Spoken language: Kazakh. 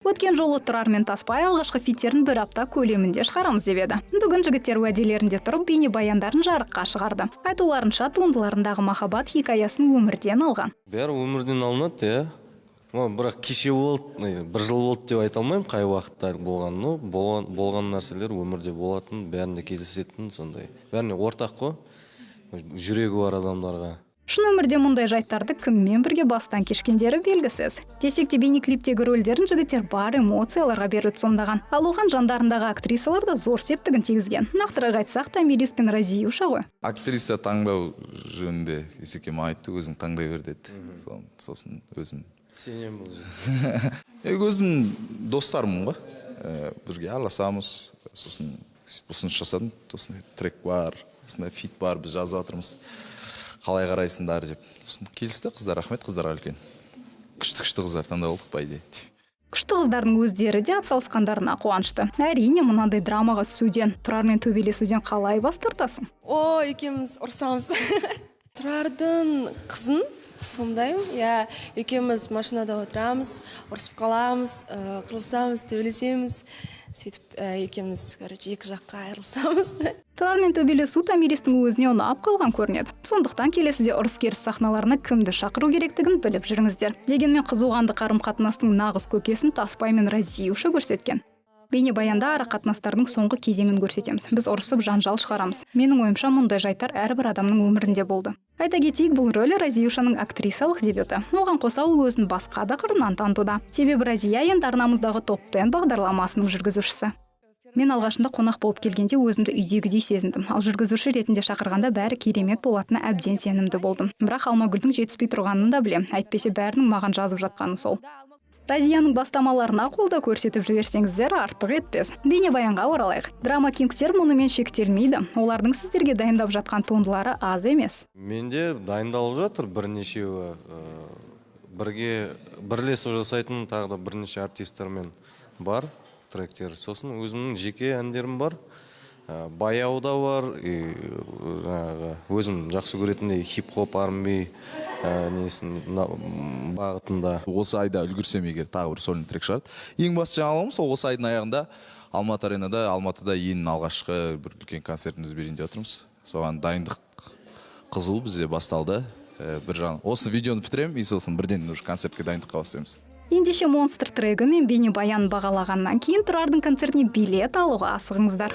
Өткен жолы Тұрар мен Таспай алғашқы фиттерін бір апта көлемінде шығарамыз деп еді. Бүгін жігіттер уәделерінде тұрып, бейнебаяндарын жарыққа шығарды. Айтуларынша, туындыларындағы махаббат хикаясын өмірден алған. Бәрі өмірден алынады, иә. Бірақ кеше болды, бір жыл болды деп айта алмаймын, қай уақытта болғанын. Но болған нәрселер өмірде болатын, бәрінде кездесетін сондай. Бәріне ортақ қой, жүрегі бар адамдарға. Шын өмірде мұндай жайттарды кіммен бірге бастан кешкендері белгісіз. Десек те, бейнеклиптегі рөлдерін жігіттер бар эмоцияларға беріліп сомдаған. Ал оған жандарындағы актрисалар да зор септігін тигізген. Нақтырақ айтсақ, Томирис пен Разиюша ғой. Актриса таңдау жөнінде Есеке маған айтты, өзің таңдай бер деді. Сосын өзім. Сенемін бұл жерде. Өзім достарымын ғой. Бірге араласамыз. Сосын ұсыныс жасадым. Осындай трек бар, осындай фит бар, біз жазып жатырмыз. Қалай қарайсыңдар деп. Сосын келісті қыздар, рахмет қыздарға үлкен. Күшті күшті қыздар таңдап алдық, по идее. Күшті қыздардың өздері де атсалысқандарына қуанышты. Әрине, мынандай драмаға түсуден, Тұрармен төбелесуден қалай бас тартасың? О, екеуміз ұрсамыз. Тұрардың қызын сомдаймын. Иә, екеуміз машинада отырамыз, ұрсып қаламыз, қырылысамыз, төбелесеміз. Сөйтіп, екеуміз, короче, екі жаққа айырылысамыз. Тұрармен төбелесу Томиристің өзіне ұнап қалған көрінеді. Сондықтан келесіде ұрыс-керіс сахналарына кімді шақыру керектігін біліп жүріңіздер. Дегенмен қызуқанды қарым-қатынастың нағыз көкесін Таспай мен Разиюша көрсеткен. Бейнебаянда ара қатынастардың соңғы кезеңін көрсетеміз. Біз ұрысып, жанжал шығарамыз. Менің ойымша, мұндай жайттар әрбір адамның өмірінде болды. Айта кетейік, бұл рөл Разиюшаның актрисалық дебюті. Оған қоса ол өзін басқа да қырынан танытуда. Себебі Разия енді арнамыздағы Топ 10 бағдарламасының жүргізушісі. Мен алғашында қонақ болып келгенде өзімді үйдегідей сезіндім. Ал жүргізуші ретінде шақырғанда бәрі керемет болатынына әбден сенімді болдым. Бірақ Алмагүлдің жетіспей тұрғанын да білем. Әйтпесе бәрінің маған жазып жатқаны сол. Разияның бастамаларына қолдау көрсетіп жіберсеңіздер, артық етпес. Бейнебаянға оралайық. Драма кингтер мұнымен шектелмейді. Олардың сіздерге дайындап жатқан туындылары аз емес. Менде дайындалып жатыр бірнешеуі, бірге бірлесіп жасайтын тағы да бірнеше артистермен бар тректер. Сосын өзімнің жеке әндерім бар. Баяу да бар, и жаңағы өзім жақсы көретіндей хип-хоп, R&B, несін, бағытында. Осы айда үлгерсем егер, тағы бір сольный трек шығады. Ең басты жаңалығым сол, осы айдың аяғында Алматы Аренада, Алматыда ең алғашқы бір үлкен концертімізді берейін деп жатырмыз. Соған дайындық қызу бізде басталды. Бір жағынан осы видеоны бітіремін, и сосын бірден уже концертке дайындыққа бастаймыз. Ендеше, монстр трегі мен бейнебаян бағалағаннан кейін Тұрардың концертіне билет алуға асығыңыздар.